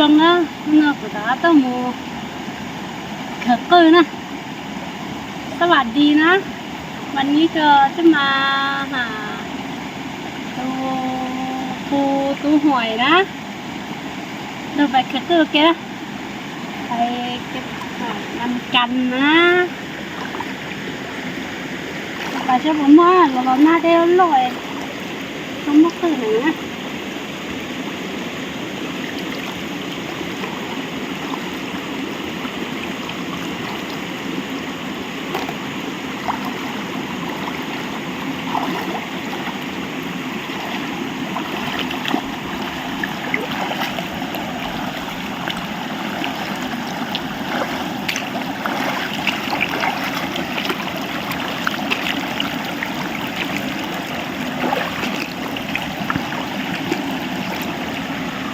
Zoo na, no kuv rov qab tuaj mus khawv qwj na. Xab vam di na, mas nib rau coj mas ha, tus, tus huam na, rau pais khawv qwj ua ke na, pais nam kas na, pais seb puas muaj los los nag tej loj, tsis muaj qwj na.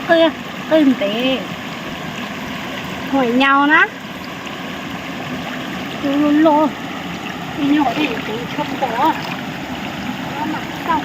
Qwj, qwj ntev, huam nyau na. Tus loj loj, ib nyuag qhov tej tus tshuaj pom, no mas tau.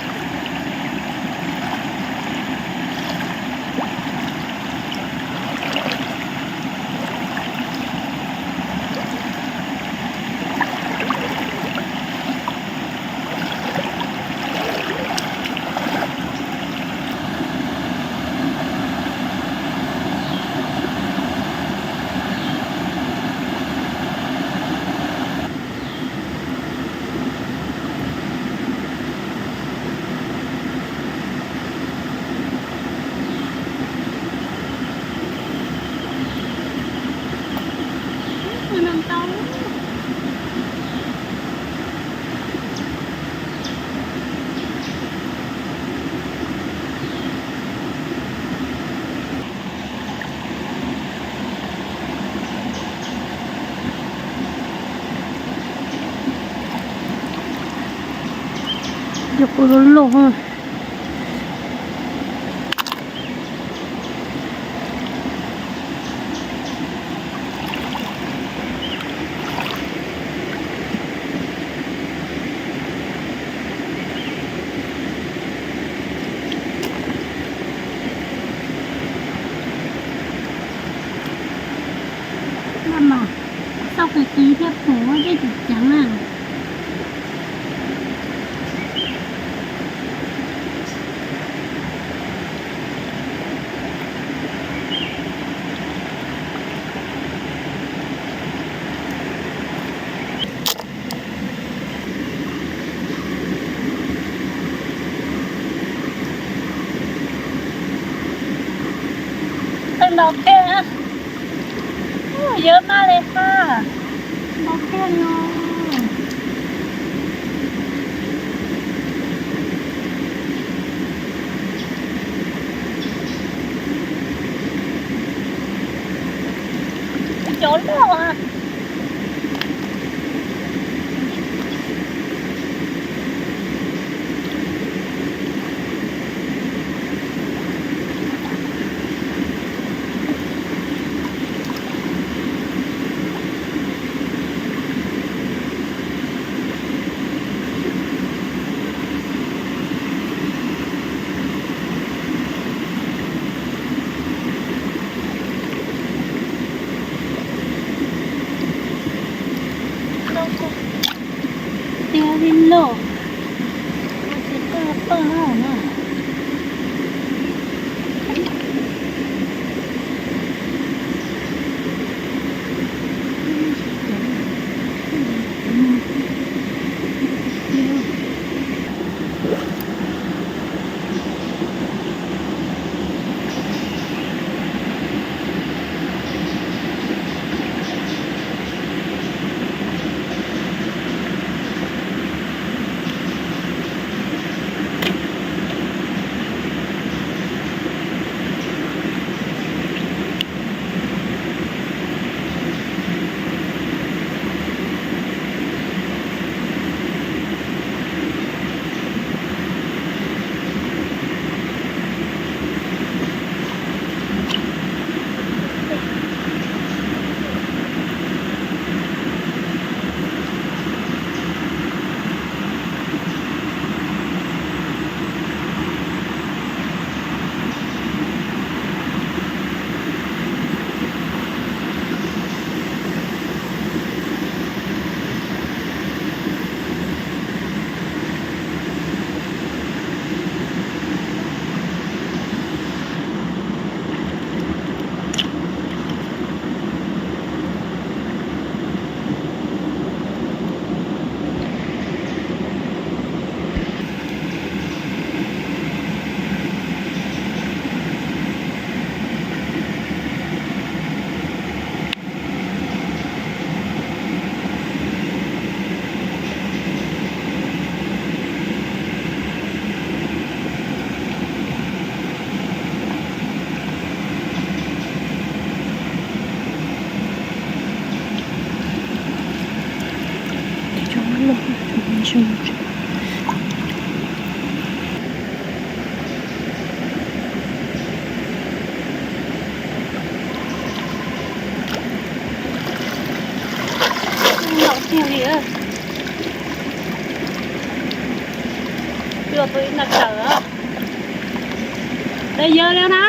Cov qwj loj loj. Maj mam xauj qis qis thiab pum dej ceev ceev na. Qwj ntaus kiag, yawg maj li hab, ntaus kiag no. Cov loj. Tiag li lauj, tsis pawj pawj na. Ntaus tiag li. Cua tau ib nta kawm. Dawb yawg li na.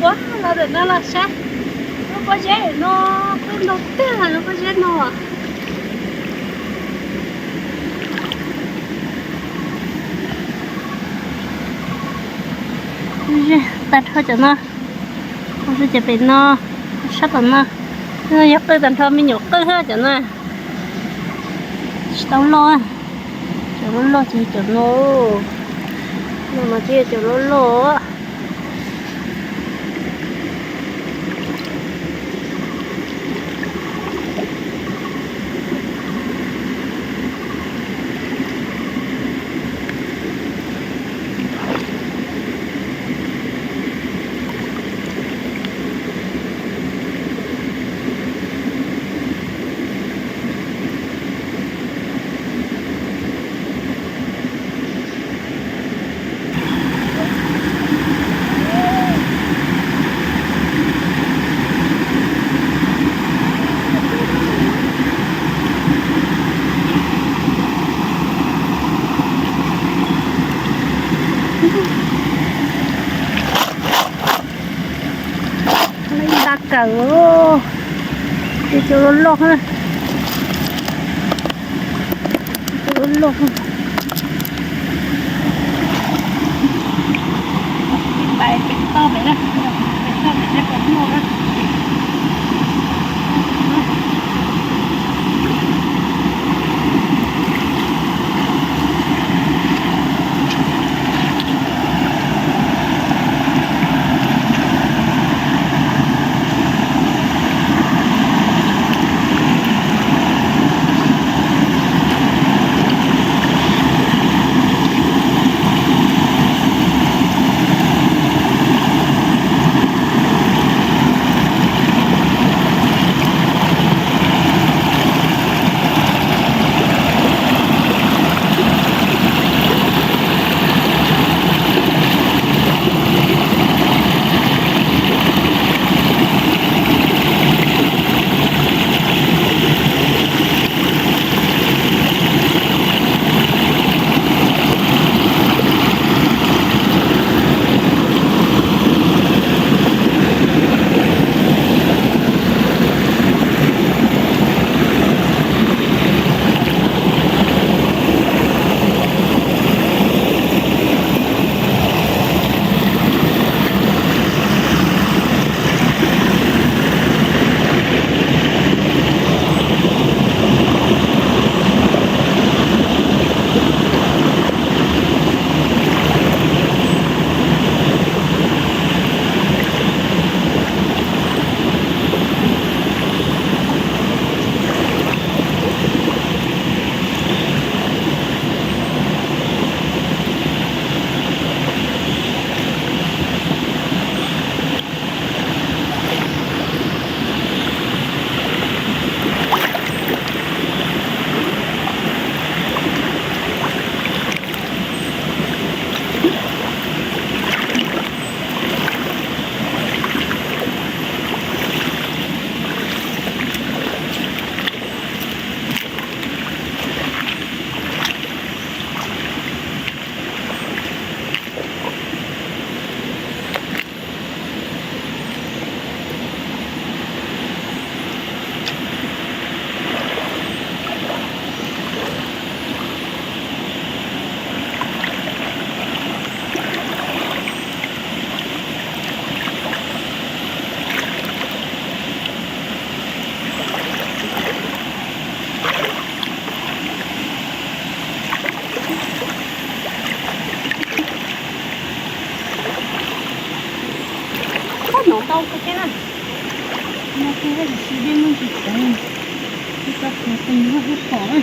Ua los ntawm no los saib lub pob zeb no, qwb ntau tiag lub pob zeb no. Lub zeb tag nrho cov no, lub zeb cov pem no, sab tom no, no yog qwj tag nrho me nyuam qwj thiab cov no. Tsis tau loj, cov loj loj ces cov no, no mas thiaj cov loj loj. Nta kawm, cov loj loj, cov loj loj. Pais pem toj pem na, pem toj pem seb puas muaj na. Tab sis dej muaj ntsis tawv, tsis tau qhuav tes muag thiaj pom.